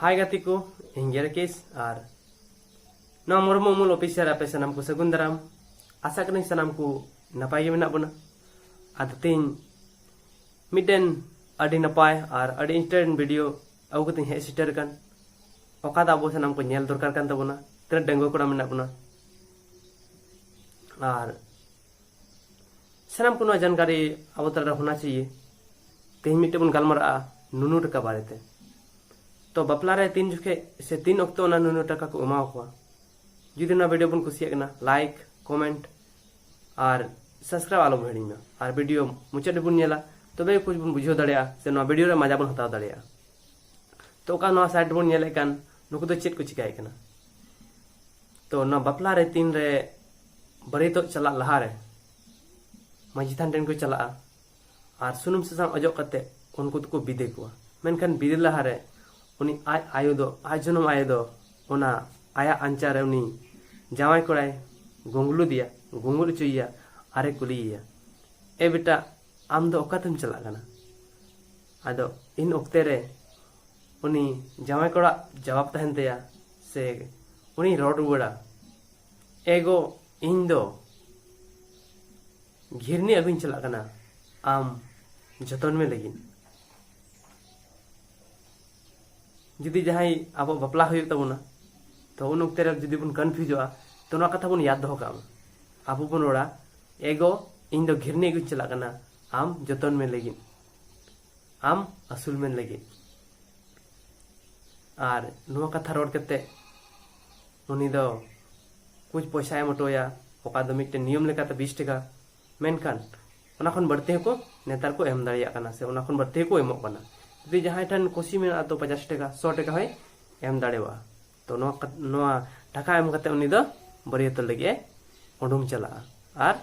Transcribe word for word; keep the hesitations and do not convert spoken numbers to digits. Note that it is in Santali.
ᱦᱟᱭ ᱜᱟᱛᱮ ᱠᱚ, ᱤᱧ ᱜᱮ ᱨᱟᱠᱮᱥ ᱟᱨ ᱱᱚᱣᱟ ᱢᱩᱨᱢᱩ ᱩᱢᱩᱞ ᱚᱯᱷᱤᱥᱤᱭᱟᱞ ᱟᱯᱮ ᱥᱟᱱᱟᱢ ᱠᱚ ᱥᱟᱹᱜᱩᱱ ᱫᱟᱨᱟᱢ᱾ ᱟᱥᱟ ᱠᱟᱹᱱᱟᱹᱧ ᱥᱟᱱᱟᱢ ᱠᱚ ᱱᱟᱯᱟᱭ ᱜᱮ ᱢᱮᱱᱟᱜ ᱵᱚᱱᱟ᱾ ᱟᱫᱚ ᱛᱮᱦᱮᱧ ᱢᱤᱫᱴᱮᱱ ᱟᱹᱰᱤ ᱱᱟᱯᱟᱭ ᱟᱨ ᱟᱹᱰᱤ ᱤᱱᱴᱟᱨᱮᱥᱴᱤᱝ ᱵᱷᱤᱰᱤᱭᱳ ᱟᱹᱜᱩ ᱠᱟᱛᱮᱧ ᱦᱮᱡ ᱥᱮᱴᱮᱨ ᱟᱠᱟᱱ, ᱚᱠᱟ ᱫᱚ ᱟᱵᱚ ᱥᱟᱱᱟᱢ ᱠᱚ ᱧᱮᱞ ᱫᱚᱨᱠᱟᱨ ᱠᱟᱱ ᱛᱟᱵᱚᱱᱟ, ᱛᱤᱱᱟᱹᱜ ᱰᱟᱺᱜᱩᱣᱟᱹ ᱠᱚᱲᱟ ᱢᱮᱱᱟᱜ ᱵᱚᱱᱟ᱾ ᱟᱨ ᱥᱟᱱᱟᱢ ᱠᱚ ᱱᱚᱣᱟ ᱡᱟᱱᱠᱟᱨᱤ ᱟᱵᱚ ᱛᱟᱞᱟᱨᱮ ᱦᱳᱱᱟ ᱪᱟᱦᱤᱭᱮ᱾ ᱛᱮᱦᱮᱧ ᱢᱤᱫᱴᱮᱱ ᱵᱚᱱ ᱜᱟᱞᱢᱟᱨᱟᱜᱼᱟ ᱱᱩᱱᱩ ᱴᱟᱠᱟ ᱵᱟᱨᱮᱛᱮ᱾ ᱛᱚ ᱵᱟᱯᱞᱟ ᱨᱮ ᱛᱤᱱ ᱡᱚᱠᱷᱮᱡ ᱥᱮ ᱛᱤᱱ ᱚᱠᱛᱚ ᱚᱱᱟ ᱱᱩᱱᱩ ᱴᱟᱠᱟ ᱠᱚ ᱮᱢᱟᱣ ᱠᱚᱣᱟ? ᱡᱩᱫᱤ ᱱᱚᱣᱟ ᱵᱷᱤᱰᱤᱭᱳ ᱵᱚᱱ ᱠᱩᱥᱤᱭᱟᱜ ᱠᱟᱱᱟ, ᱞᱟᱭᱤᱠ, ᱠᱚᱢᱮᱱᱴ ᱟᱨ ᱥᱟᱵᱥᱠᱨᱟᱭᱤᱵ ᱟᱞᱚ ᱵᱚᱱ ᱦᱤᱲᱤᱧ ᱢᱟ᱾ ᱟᱨ ᱵᱷᱤᱰᱤᱭᱳ ᱢᱩᱪᱟᱹᱫ ᱨᱮᱵᱚᱱ ᱧᱮᱞᱟ, ᱛᱚᱵᱮ ᱠᱩᱪ ᱵᱚᱱ ᱵᱩᱡᱷᱟᱹᱣ ᱫᱟᱲᱮᱭᱟᱜᱼᱟ ᱥᱮ ᱱᱚᱣᱟ ᱵᱷᱤᱰᱤᱭᱳ ᱨᱮ ᱢᱟᱡᱟ ᱵᱚᱱ ᱦᱟᱛᱟᱣ ᱫᱟᱲᱮᱭᱟᱜᱼᱟ᱾ ᱛᱚ ᱚᱠᱟ ᱱᱚᱣᱟ ᱥᱟᱭᱤᱰ ᱨᱮᱵᱚᱱ ᱧᱮᱞᱮᱫ ᱠᱟᱱ, ᱱᱩᱠᱩ ᱫᱚ ᱪᱮᱫ ᱠᱚ ᱪᱤᱠᱟᱹᱭᱮᱫ ᱠᱟᱱᱟ? ᱛᱚ ᱱᱚᱣᱟ ᱵᱟᱯᱞᱟ ᱨᱮ ᱛᱤᱱᱨᱮ ᱵᱟᱹᱨᱭᱟᱹᱛᱚᱜ ᱪᱟᱞᱟᱜ ᱞᱟᱦᱟᱨᱮ ᱢᱟᱹᱡᱷᱤ ᱛᱷᱟᱱ ᱴᱷᱮᱱ ᱠᱚ ᱪᱟᱞᱟᱜᱼᱟ ᱟᱨ ᱥᱩᱱᱩᱢ ᱥᱟᱥᱟᱝ ᱚᱡᱚᱜ ᱠᱟᱛᱮ ᱩᱱᱠᱩ ᱫᱚᱠᱚ ᱵᱤᱫᱟᱹᱭ ᱠᱚᱣᱟ᱾ ᱢᱮᱱᱠᱷᱟᱱ ᱵᱤᱫᱟᱹᱭ ᱞᱟᱦᱟᱨᱮ ᱩᱱᱤ ᱟᱡ ᱟᱭᱳ ᱫᱚ, ᱟᱡ ᱡᱚᱱᱚᱢ ᱟᱭᱳ ᱫᱚ ᱚᱱᱟ ᱟᱭᱟᱜ ᱟᱧᱪᱟᱨ ᱨᱮ ᱩᱱᱤ ᱡᱟᱶᱟᱭ ᱠᱚᱲᱟᱭ ᱜᱩᱝᱜᱞᱩᱫᱮᱭᱟ, ᱜᱩᱝᱜᱩᱞ ᱦᱚᱪᱚᱭᱮᱭᱟ ᱟᱨᱮ ᱠᱩᱞᱤᱭᱮᱭᱟ, "ᱮ ᱵᱮᱴᱟ, ᱟᱢ ᱫᱚ ᱚᱠᱟᱛᱮᱢ ᱪᱟᱞᱟᱜ ᱠᱟᱱᱟ?" ᱟᱫᱚ ᱤᱱ ᱚᱠᱛᱮ ᱨᱮ ᱩᱱᱤ ᱡᱟᱶᱟᱭ ᱠᱚᱲᱟ ᱡᱟᱣᱟᱵ ᱛᱟᱦᱮᱱ ᱛᱟᱭᱟ ᱥᱮ ᱩᱱᱤ ᱨᱚᱲ ᱨᱩᱣᱟᱹᱲᱟ, "ᱮ ᱜᱚ, ᱤᱧ ᱫᱚ ᱜᱷᱤᱨᱱᱤ ᱟᱹᱜᱩᱧ ᱪᱟᱞᱟᱜ ᱠᱟᱱᱟ, ᱟᱢ ᱡᱚᱛᱚᱱ ᱢᱮ ᱞᱟᱹᱜᱤᱫ᱾" ᱡᱩᱫᱤ ᱡᱟᱦᱟᱸᱭ ᱟᱵᱚ ᱵᱟᱯᱞᱟ ᱦᱩᱭᱩᱜ ᱛᱟᱵᱚᱱᱟ, ᱛᱚ ᱩᱱ ᱚᱠᱛᱮ ᱨᱮ ᱡᱩᱫᱤ ᱵᱚᱱ ᱠᱚᱱᱯᱷᱤᱭᱩᱡᱚᱜᱼᱟ, ᱛᱚ ᱱᱚᱣᱟ ᱠᱟᱛᱷᱟ ᱵᱚᱱ ᱭᱟᱫ ᱫᱚᱦᱚ ᱠᱟᱜ ᱢᱟ᱾ ᱟᱵᱚ ᱵᱚᱱ ᱨᱚᱲᱟ, "ᱮ ᱜᱚ, ᱤᱧ ᱫᱚ ᱜᱷᱤᱨᱱᱤ ᱟᱹᱜᱩᱧ ᱪᱟᱞᱟᱜ ᱠᱟᱱᱟ, ᱟᱢ ᱡᱚᱛᱚᱱ ᱢᱮ ᱞᱟᱹᱜᱤᱫ, ᱟᱢ ᱟᱹᱥᱩᱞ ᱢᱮ ᱞᱟᱹᱜᱤᱫ᱾" ᱟᱨ ᱱᱚᱣᱟ ᱠᱟᱛᱷᱟ ᱨᱚᱲ ᱠᱟᱛᱮ ᱩᱱᱤ ᱫᱚ ᱠᱩᱪ ᱯᱚᱭᱥᱟ ᱮᱢ ᱦᱚᱴᱚ ᱟᱭᱟ, ᱚᱠᱟ ᱫᱚ ᱢᱤᱫᱴᱮᱱ ᱱᱤᱭᱚᱢ ᱞᱮᱠᱟᱛᱮ ᱵᱤᱥ ᱴᱟᱠᱟ, ᱢᱮᱱᱠᱷᱟᱱ ᱚᱱᱟ ᱠᱷᱚᱱ ᱵᱟᱹᱲᱛᱤ ᱦᱚᱸᱠᱚ ᱱᱮᱛᱟᱨ ᱠᱚ ᱮᱢ ᱫᱟᱲᱮᱭᱟᱜ ᱠᱟᱱᱟ ᱥᱮ ᱚᱱᱟ ᱠᱷᱚᱱ ᱵᱟᱹᱲᱛᱤ ᱦᱚᱸᱠᱚ ᱮᱢᱚᱜ ᱠᱟᱱᱟ᱾ ᱡᱩᱫᱤ ᱡᱟᱦᱟᱸᱭ ᱴᱷᱮᱱ ᱠᱩᱥᱤ ᱢᱮᱱᱟᱜᱼᱟ, ᱛᱚ ᱯᱚᱧᱪᱟᱥ ᱴᱟᱠᱟ, ᱥᱚ ᱴᱟᱠᱟ ᱦᱚᱸᱭ ᱮᱢ ᱫᱟᱲᱮᱭᱟᱜᱼᱟ᱾ ᱛᱚ ᱱᱚᱣᱟ ᱠᱟᱛ-, ᱱᱚᱣᱟ ᱴᱟᱠᱟ ᱮᱢ ᱠᱟᱛᱮ ᱩᱱᱤ ᱫᱚ ᱵᱟᱹᱨᱭᱟᱹᱛᱚᱜ ᱞᱟᱹᱜᱤᱫ ᱮ ᱩᱰᱩᱝ ᱪᱟᱞᱟᱜᱼᱟ ᱟᱨ